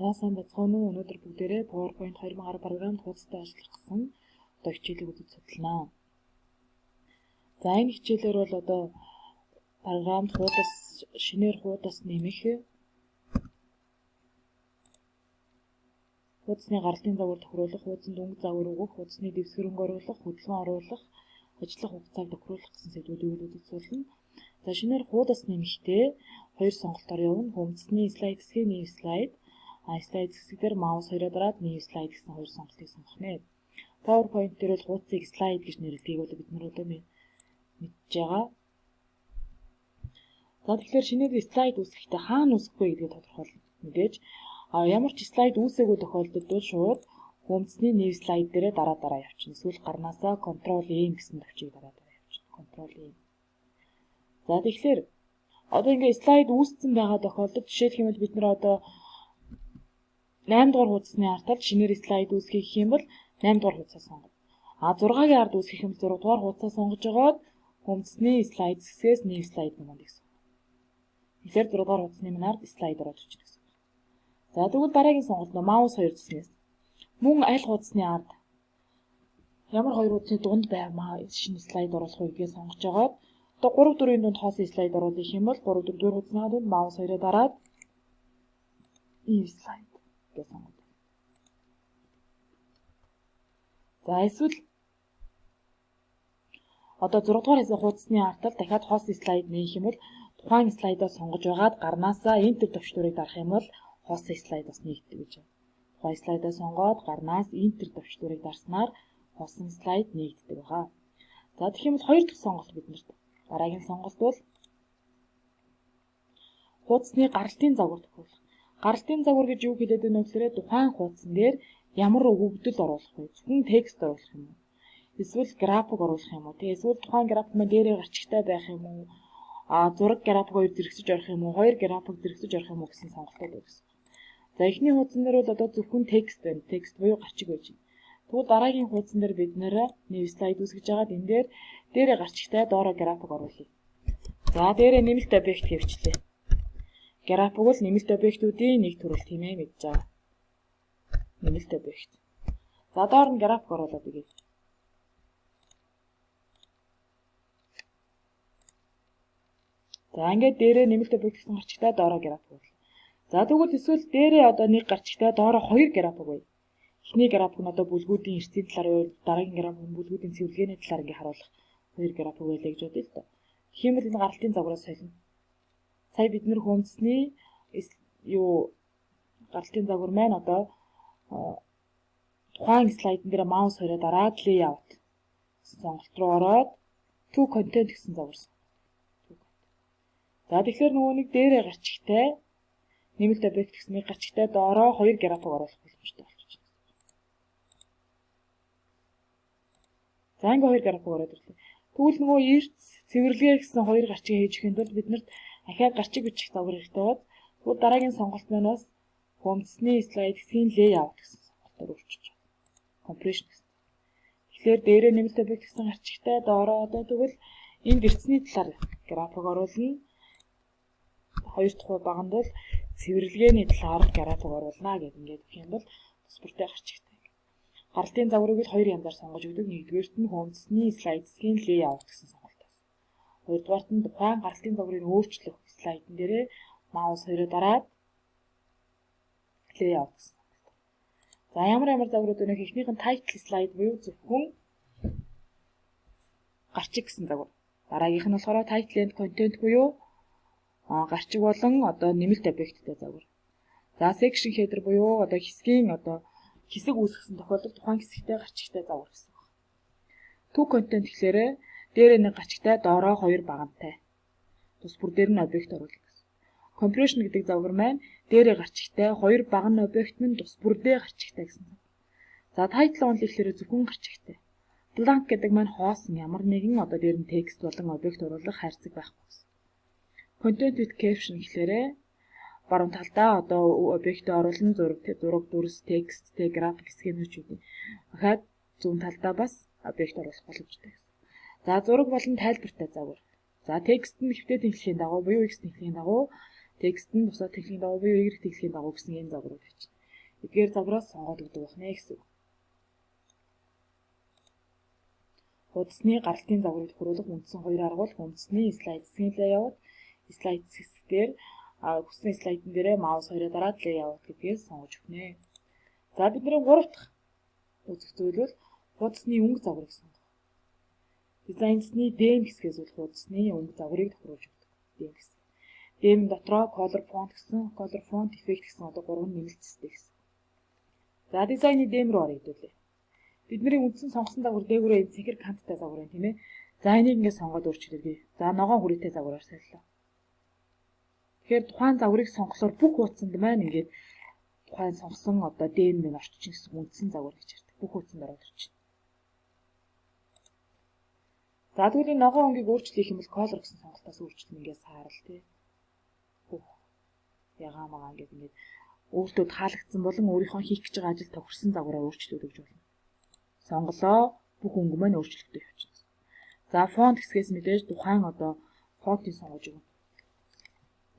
За сайн байцгаана уу? Өнөөдөр бүгдээрээ PowerPoint 2010 програмд хуудастай ажиллах гэсэн одоо хичээлийг үзэж судалнаа. За энэ хичээлээр бол одоо програмд хуудас шинээр хуудас нэмэх, хуудасны гаралтын загвар тохируулах, хуудсанд өнгө загвар өгөх, хуудасны дэвсгэр өнгө оруулах, хөдөлгөөн оруулах, ажиллах хугацааг тохируулах гэсэн сэдвүүдийг үзэж судална. За шинээр хуудас нэмэхдээ хоёр сонголтоор явна. Хуудасны слайд хэсгийн new слайд, слайд хэсэг дээр маус хоёроо дараад new слайд гэсэн хоёр сонголтыг сонгох нэ. PowerPoint дээр бол хуудсыг слайд гэж нэрлэдгийг бол бид нар одоо мэдж байгаа. За тэгэхээр шинээр слайд үүсгэхдээ хаана үүсгэх вэ гэдгийг тодорхойлно мэдээж. Ямар ч слайд үүсээгүй тохиолдолд бол шууд хуудасны new слайд дээрээ дараа дараа явчихна. Эсвэл гарнаасаа Ctrl M гэсэн товчийг дараа дараа явчихна. Ctrl M. За тэгэхээр одоо ингээ слайд үүссэн байгаа тохиолдолд жишээлх юм бол бид нар одоо 8 дугаар хуудасны ард талд шинээр слайд үүсгэх гэх юм бол 8 дугаар хуудасаа сонгоно. А 6-гийн ард үүсгэх юм бол 6 дугаар хуудасаа сонгож агаад хуудасны слайд хэсгээс new слайд гэмээр гэсэн. Тэгэхээр 6 дугаар хуудасны минь ард слайд ороод ирчихнэ гэсэн. За тэгвэл дараагийн сонголт нь маус хоёр зүснээс мөн аль хуудасны ард ямар хоёр хуудасны дунд байвмаа шинэ слайд оруулах вэ гэдгийг сонгож агаад одоо 3 4-ийн дунд хоосон слайд оруулах юм бол 3 4 дугаар хуудасны дунд маус хоёроо дараад new слайд гэж сонгоно. За эсвэл одоо 6 дугаар хэсэг хуудасны ард тал дахиад хоосон слайд нээх юм бол тухайн слайдаа сонгож байгаад гарнаасаа Enter товчлуурыг дарах юм бол хоосон слайд бас нээгддэг гэж байна. Тухайн слайдаа сонгоод гарнаас Enter товчлуурыг дарснаар хоосон слайд нээгддэг байгаа. За тэгэх юм бол хоёр дахь сонголт биднэрт. Дараагийн сонголт бол хуудасны гаралтын загвар тохируулах. Гаралтын загвар гэж юу хэлээд байна вэ гэхээр тухайн хуудсан дээр ямар өгөгдөл оруулах вэ? Зөвхөн текст оруулах юм уу? Эсвэл график оруулах юм уу? Тэгээ эсвэл тухайн график маань дээрээ гарчигтай байх юм уу? А зураг график хоёр зэрэгсэж орох юм уу? Хоёр график зэрэгсэж орох юм уу гэсэн сонголтууд байна гэсэн. За эхний хуудсан дээр бол одоо зөвхөн текст байна. Текст буюу гарчиг байж байна. Тэгвэл дараагийн хуудсан дээр бид нэр new слайд үүсгэж байгаад энэ дээр дээрээ гарчигтай доороо график оруулъя. За дээрээ нэмэлт объект хэвчлээ. График бол нэмэлт объектуудын нэг төрөл тийм ээ мэдж байгаа. Нэмэлт объект. За доор нь график оруулаад өгье. За ингээд дээрээ нэмэлт объект гэсэн гарчигтай доороо график оруулаа. За тэгвэл эсвэл дээрээ одоо нэг гарчигтай доороо хоёр график бай. Эхний график нь одоо бүлгүүдийн эрсдлийн талаар байвал дараагийн график нь бүлгүүдийн цэвэрлэгээний талаар ингээ харуулах хоёр график байлаа гэж бодъё л доо. Тэгэх юм бол энэ гаралтын загвараас солино. Сая бид нэр хөөмцсний юу гаралтын загвар маань одоо тухайн слайдн дээр маус хоёроо дараад layout сонголт руу ороод to content гэсэн загвар сонгоно. За тэгэхээр нөгөө нэг дээрээ гарчигтай нэмэлт объект гэснийг гарчигтай доороо хоёр график оруулах боломжтой болчих. За ингээ хоёр график ороод ирлээ. Тэгвэл нөгөө эрт цэвэрлэгээ гэсэн хоёр гарчиг хийж өгөхийн тулд биднэрт ахиад гарчиг бичих загвар хэрэгтэй бод. Тэгвэл дараагийн сонголт маань бас хөөмцсний слайд хэсгийн layout гэсэн сонголтоор өөрчилж байна. Compression гэсэн. Тэгэхээр дээрээ нэмэлт объект гэсэн гарчигтай доороо одоо тэгвэл энд эртсний талаар график оруулна. Хоёр дахь баганд бол цэвэрлэгээний талаар график оруулна гэдэг ингээд өгөх юм бол тус бүртэй гарчигтай. Гаралтын загварыг л хоёр янзаар сонгож өгдөг. Нэгдүгээрт нь хөөмцсний слайд хэсгийн layout гэсэн сонголтоос. Хоёрдугаарт нь тухайн гаралтын загварыг өөрчлөх слайдн дээрээ маус хоёроо дараад layout гэсэн сонголт. За ямар ямар загварууд вэ? Эхнийх нь title slide буюу зөвхөн гарчиг гэсэн загвар. Дараагийнх нь болохоор title and content буюу гарчиг болон одоо нэмэлт объекттэй загвар. За section header буюу одоо хэсгийн одоо хэсэг үүсгэсэн тохиолдолд тухайн хэсэгтээ гарчигтай загвар гэсэн үг. To content гэхлээрэ дээрээ нэг гарчигтай доороо хоёр багантай. Тус бүр дээр нь объект оруулах гэсэн. Compression гэдэг загвар маань дээрээ гарчигтай хоёр баган объект минь тус бүрдээ гарчигтай гэсэн загвар. За title only гэхлээрэ зөвхөн гарчигтай. Blank гэдэг маань хоосон ямар нэгэн одоо дээр нь текст болон объект оруулах хайрцаг байхгүй гэсэн. Content with caption гэхлээрэ баруун талдаа одоо объектээ оруулан зураг, дүрс, текст, тэ график схемүүд үү. Дахиад зүүн талдаа бас объект оруулах боломжтой гэсэн. За зураг болон тайлбартай загвар. За текст нь хэвтээ тэнхлэгийн дагуу буюу X тэнхлэгийн дагуу Текст нь бусад техникийн дагуу буюу Y техникийн дагуу гэсэн ийм загварууд бичнэ. Эдгээр загвараас сонгоод өгдөг байна гэсэн үг. Хуудасны гаралтын загварыг тохируулах үндсэн хоёр арга бол үндсний слайд хэсгийн layout, слайд хэсгээр хүссэн слайдн дээрээ маус хоёроо дараад layout гэдгээс сонгож өгнө. За, бидний гурав дахь үзэх зүйл бол хуудасны өнгө загварыг сонгох. Дизайнсны theme хэсгээс бол хуудасны өнгө загварыг тохируулж өгдөг. Theme хэсэг. Theme дотроо color font гэсэн, color font effect гэсэн одоо гурван нэмэлт хэсэгтэй гэсэн. За, дизайны theme руу орё хэдүүлээ. Бидний үндсэн сонгосон загвар дээгүүрээ энэ цэнхэр канттай загвар байна, тийм ээ. За, энийг ингээд сонгоод өөрчлөргий. За, ногоон хүрээтэй загвараар солилоо. Тэгэхээр тухайн загварыг сонгохлоор бүх хуудсанд маань ингээд тухайн сонгосон одоо theme мэн орчих гэсэн үндсэн загвар гэж ярьдаг. Бүх хуудсанд ороод ирчихнэ. За, тэгвэл энэ ногоон өнгийг өөрчлөх юм бол color гэсэн сонголтоос өөрчлөн ингээд саарал тий. Бүх ягаа магаа ингээд ингээд өөртөө таалагдсан болон өөрийнхөө хийх гэж байгаа ажил тохирсон загвараа өөрчлөөд өгч болно. Сонголоо, бүх өнгө маань өөрчлөлттэй явчихна. За, font хэсгээс мэдээж тухайн одоо фонтыг сонгож өгнө.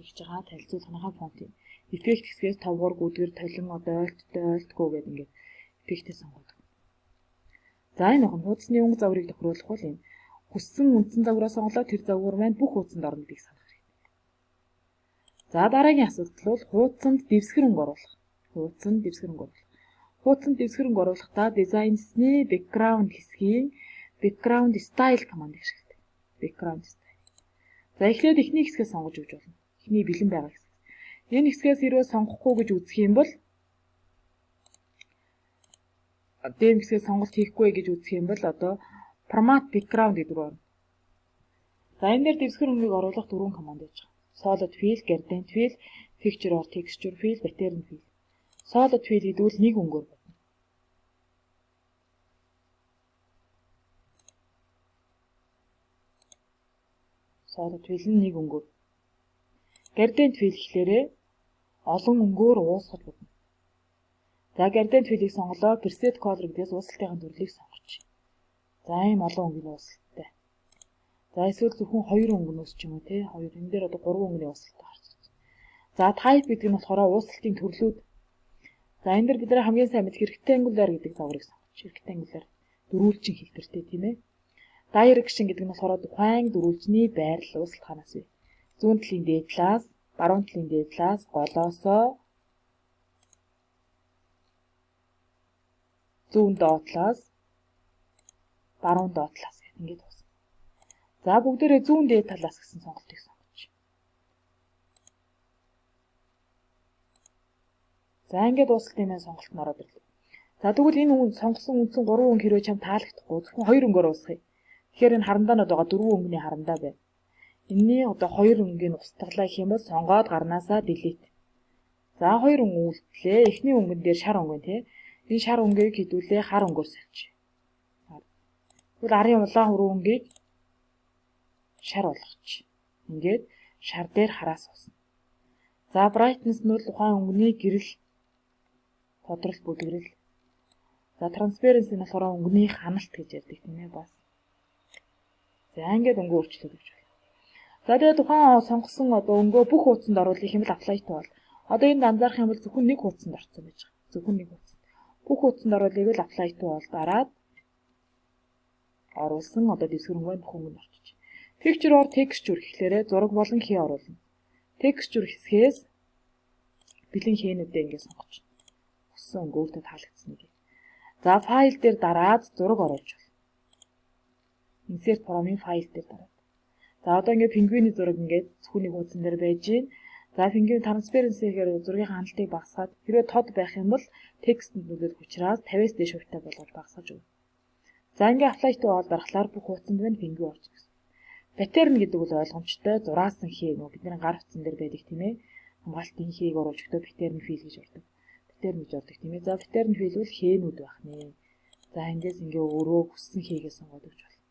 Хийж байгаа танилцуулгынхаа фонтыг. Эффект хэсгээс товгор, гүдгэр, толин, одоо ойлттой, ойлтгүй гэдэг ингээд эффектээ сонгоод өгнө. За, энэ охин хуудасны өнгө загварыг тохируулах бол энэ хүссэн үндсэн загвараа сонголоо, тэр загвар маань бүх хуудсанд орно гэдгийг санах хэрэгтэй. За, дараагийн асуудал бол хуудсанд дэвсгэр өнгө оруулах. Хуудсанд дэвсгэр өнгө оруулах. Хуудсанд дэвсгэр өнгө оруулахдаа дизайнсны background хэсгийн background style командыг ашигладаг. Background style. За, эхлээд эхний хэсгээ сонгож өгч болно. Эхний бэлэн байгаа хэсэг. Энэ хэсгээс хэрвээ сонгохгүй гэж үзэх юм бол, theme хэсгээс сонголт хийхгүй гэж үзэх юм бол одоо format background гэдэг рүү орно. За, энэ дээр дэвсгэр өнгийг оруулах дөрвөн команд байж байгаа. Solid fill, gradient fill, picture or texture fill, pattern fill. Solid fill гэдэг нь нэг өнгөөр бодно. Solid fill нь нэг өнгөөр. Gradient fill гэхлээрээ олон өнгөөр уусгаж бодно. За, gradient fill-ийг сонголоо. Preset color гэдгээс уусгалтын төрлийг сонгоч. За, ийм олон өнгөний уусгалтай. За, эсвэл зөвхөн хоёр өнгөнөөс ч юм уу те, хоёр, энэ дээр одоо гурван өнгөний уусгалтай гарч ирж байна. За, type гэдэг нь болохоор уусгалтын төрлүүд. За, энэ дээр бид нар хамгийн сайн мэдэх rectangular гэдэг загварыг сонгоч. Rectangular дөрвөлжин хэлбэртэй, тийм ээ. Direction гэдэг нь болохоор тухайн дөрвөлжний байрлал, уусгалт хаанаас вэ? Зүүн талын дээд талаас, баруун талын дээд талаас, голоосоо, зүүн доод талаас, баруун доод талаас гэх ингээд дуусна. За, бүгдээрээ зүүн дээд талаас гэсэн сонголтыг сонгоч. За, ингээд дуусалт юм сонголт нь ороод ирлээ. За, тэгвэл энэ сонгосон үндсэн гурван өнгө хэрвээ чам таалагдахгүй, зөвхөн хоёр өнгөөр уусгая. Тэгэхээр энэ харандаанууд байгаа, дөрвөн өнгөний харандаа байна. Энийний одоо хоёр өнгийг устгалаа гэх юм бол сонгоод гарнаасаа delete. За, хоёр өнгө үлдлээ. Эхний өнгөн дээр шар өнгө тий. Энэ шар өнгийг хэдүүлээ хар өнгөөр сольчих. Тэгвэл арын улаан хүрүү өнгийг шар болгочих. Ингээд шар дээр хараас суусна. За, brightness нь бол тухайн өнгөний гэрэл, тодрол, бүлгэрэл. За, transparency нь болохоор өнгөний ханалт гэж ярьдаг, тийм ээ, бас. За, ингээд өнгө өөрчлөлт өгч байна. За, тэгээ тухайн сонгосон одоо өнгөө бүх хуудсанд оруулах юм бол apply to all. Одоо энд анзаарах юм бол зөвхөн нэг хуудсанд орсон байж байгаа. Зөвхөн нэг хуудсанд. Бүх хуудсанд оруулахыг бол apply to all дараад оруулсан одоо дэвсгэр өнгө бүх өнгөнд орчиж. Picture or texture гэхлээрээ зураг болон хээ оруулна. Texture хэсгээс бэлэн хээнүүдээ ингээд сонгоч. Хүссэн өнгө, өөртөө таалагдсан нэг. За, файл дээр дараад зураг оруулж байна. Insert from-ын файл дээр дараад. За, одоо ингээд пингвиний зураг ингээд зөвхөн нэг хуудсан дээр байж байна. За, пингвин transparency гэхээр зургийн ханалтыг багасгаад, хэрвээ тод байх юм бол текстэнд нөлөөлөх учраас 50-аас дээш хувьтай болгож багасгаж өгнө. За, ингээ apply to all дарахлаар бүх хуудсанд байна пингвин орж гэсэн. Pattern гэдэг бол ойлгомжтой, зураасан хээ, нөгөө бидний гар утсан дээр байдаг, тийм ээ. Хамгаалтын хээг оруулж өгдөө pattern fill гэж ордог. Pattern гэж ордог, тийм ээ. За, pattern fill бол хээнүүд байх нэ. За, эндээс ингээ өөрөө хүссэн хээгээ сонгоод өгч болно.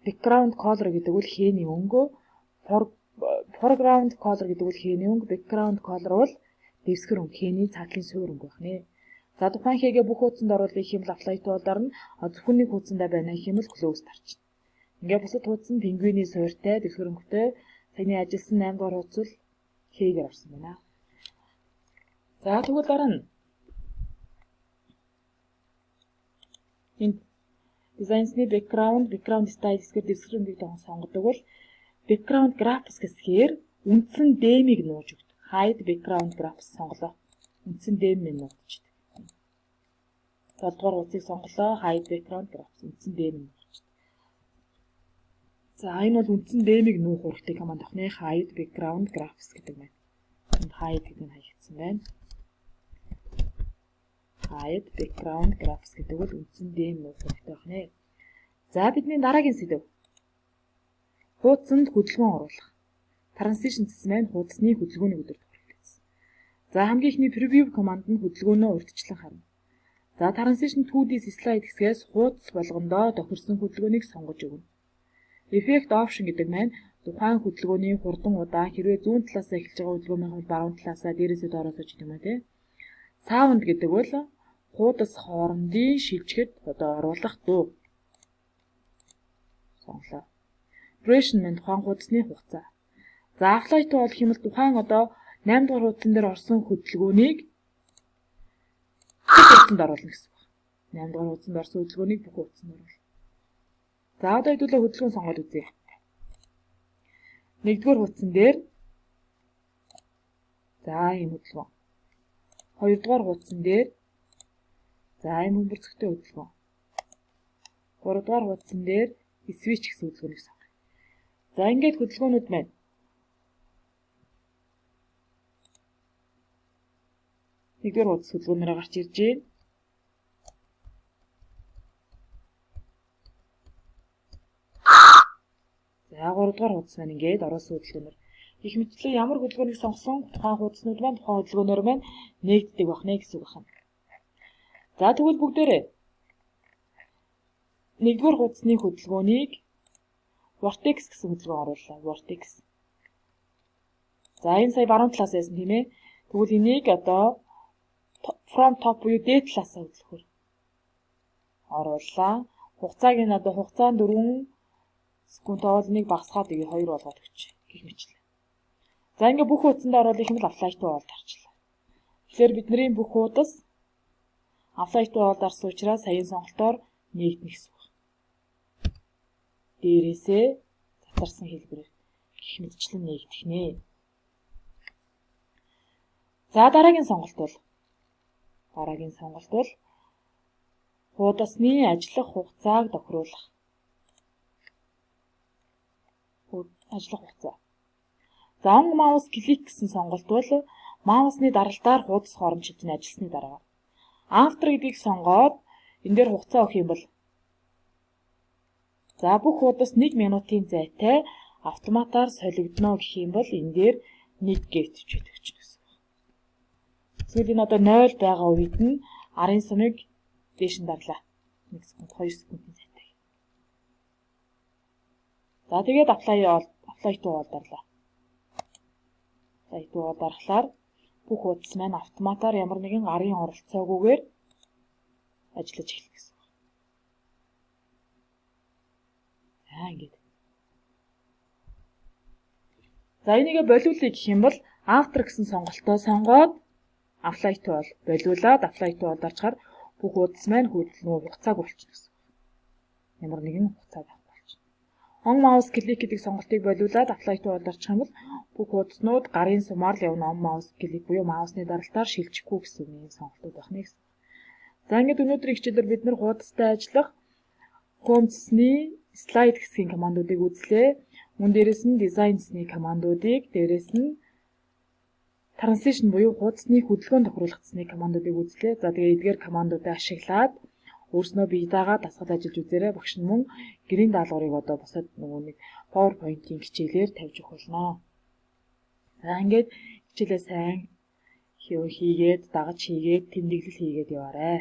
Background color гэдэг бол хээний өнгө, foreground color гэдэг бол хээний өнгө, background color бол дэвсгэр өнгө, хээний цаатлын суур өнгө байх нэ. За, тухайн хээгээ бүх хуудсанд оруулах юм бол apply to all дарна. Зөвхөн нэг хуудсандаа байна гэх юм бол close дарчихна. Ингээ бусад хуудас нь пингвиний суурьтай дэвсгэр өнгөтэй Саяны ажилласан 8 дугаар хуудас бол K-гээр орсон байна. За тэгвэл дараа нь энд дизайнсны background, background style хэсгээр дэвсгэр өнгийг сонгодог бол background graphics хэсгээр үндсэн дэмийг нууж өгдөг. Hide background graphics сонголоо. Үндсэн дэм минь нуугдчихдаг. 7 дугаар хуудсыг сонголоо. Hide background graphics үндсэн дэм минь нуугдчихдаг. За энэ бол үндсэн дэмийг нуух үүрэгтэй команд авах нэ. Hide background graphics гэдэг байна. Энд hide гэдэг нь хаягдсан байна. Hide background graphics гэдэг бол үндсэн дэм нуух үүрэгтэй байх нэ. За бидний дараагийн сэдэв. Хуудсанд хөдөлгөөн оруулах. Transition цэс маань хуудасны хөдөлгөөнийг өдөр тохируулсан. За хамгийн эхний preview команд нь хөдөлгөөнөө урьдчилан харна. За transition 2D slide хэсгээс хуудас болгондоо тохирсон хөдөлгөөнийг сонгож өгнө. Effect option гэдэг маань тухайн хөдөлгөөний хурдан удаан хэрвээ зүүн талаасаа эхэлж байгаа хөдөлгөөн байх бол баруун талаасаа дээрээсээ доороосоо ч гэдэм үү те. Sound гэдэг бол хуудас хоорондын шилжихэд одоо оруулах дуу. Сонголоо. Duration маань тухайн хуудасны хугацаа. За apply to болох юм бол тухайн одоо 8 дугаар хуудсан дээр орсон хөдөлгөөнийг бүх хуудсанд оруулна гэсэн үг. 8 дугаар хуудсанд орсон хөдөлгөөнийг бүх хуудсанд оруулна. За одоо хэдүүлээ хөдөлгөөн сонгоод үзье. 1-р хуудсан дээр за ийм хөдөлгөөн. 2-р хуудсан дээр за ийм хөмбөрцөгтэй хөдөлгөөн. 3-р хуудсан дээр switch гэсэн хөдөлгөөнийг сонгоё. За ингээд хөдөлгөөнүүд маань нэгдүгээр хуудас хөдөлгөөнөөрөө гарч ирж байна. За 3 дугаар хуудас маань ингээд оруулсан хөдөлгөөнөөр их мэтчлэн ямар хөдөлгөөнийг сонгосон тухайн хуудаснууд маань тухайн хөдөлгөөнөөр маань нэгддэг байх нэ гэсэн үг байна. За тэгвэл бүгдээрээ нэгдүгээр хуудасны хөдөлгөөнийг vortex гэсэн хөдөлгөөн орууллаа. Vortex. За энэ сая баруун талаас байсан тийм ээ. Тэгвэл энийг одоо from top буюу дээд талаас хөдөлгөхөөр орууллаа. Хугацааг нь одоо хугацаа 4 секунд бол нэг багасгаад тэгээ 2 болгоод өгч гэх мэтлээ. За ингээ бүх хуудсанд оруулах юм бол apply to all дарчлаа. Тэгэхээр бидний бүх хуудас apply to all дарсан учраас саяын сонголтоор нэгднэ гэсэн үг. Дээрээсээ татарсан хэлбэрээр гэх мэтчлэн нэгдэх нэ. За дараагийн сонголт бол хуудасны ажиллах хугацааг тохируулах. Ажиллах хугацаа. За on mouse click гэсэн сонголт бол маусны даралтаар хуудас хооронд шилжин ажилласны дараа. After гэдгийг сонгоод энэ дээр хугацаа өгөх юм бол за бүх хуудас 1 минутын зайтай автоматар солигдоно гэх юм бол энэ дээр 1 гэж бичээд өгч гэсэн. Эсвэл энэ одоо 0 байгаа үед нь арын сумыг дээш нь дарлаа. 1 секунд, 2 секундын зайтай. За тэгээд apply to all дарлаа. Apply to all дарахлаар бүх хуудас маань автоматар ямар нэгэн арын оролцоогүйгээр ажиллаж эхэлнэ гэсэн үг. За ингээд. За энийгээ болиулъя гэх юм бол after гэсэн сонголтоо сонгоод apply to all болиулаад apply to all дарчаар бүх хуудас маань хөдөлгөөн хугацааг болчихно гэсэн үг. Ямар нэгэн хугацаа байхгүй болчихно. On mouse click гэдэг сонголтыг болиулаад apply to all дарчих юм бол бүх хуудаснууд гарын сумаар л явна. On mouse click буюу маусны даралтаар шилжихгүй гэсэн ийм сонголтууд байна гэсэн. За ингээд өнөөдрийн хичээлээр бид нар хуудастай ажиллах home цэсний слайд хэсгийн командуудыг үзлээ. Мөн дээрээс нь дизайн цэсний командуудыг, дээрээс нь transition буюу хуудасны хөдөлгөөн тохируулах цэсний командуудыг үзлээ. За тэгээ эдгээр командуудыг ашиглаад өөрснөө бие дагаа дасгал ажиллаж үзээрэй. Багш нь мөн гэрийн даалгаврыг одоо бусад нөгөө нэг PowerPoint-ийн хичээлээр тавьж өгөх болно. За ингээд хичээлээ сайн хийгээд, дагаж хийгээд, тэмдэглэл хийгээд яваарай.